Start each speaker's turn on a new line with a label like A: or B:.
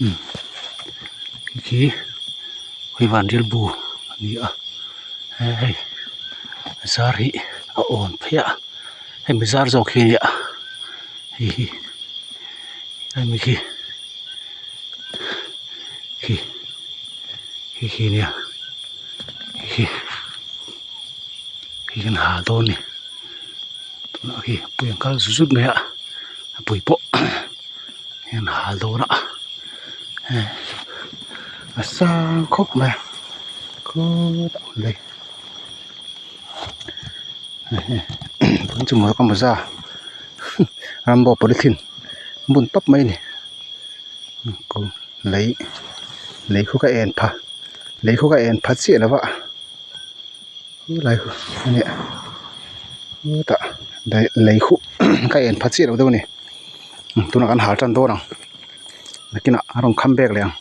A: Umm khi khi hei vanrial bu a ni a he hei zar hi a awn phei a hemi zar zawk hi a nia hei hi hemi khi khi khi khi a nia khi khi kan hal dawn a ni tunah khi pui an kal zut zut mai a a pui pawh hian hal dawn a hei a sang khawp mai a khutah lei tun chu maw ka mawza rambo polythene bun tawp mai a ni lei lei khu ka en pha lei khu ka en pha chiah lo va khulai khu a nia khutah lei khu ka en pha chiah lo deuh a ni tunah kan hal tan dawn ang nakinah a rawn kham bek leh ang.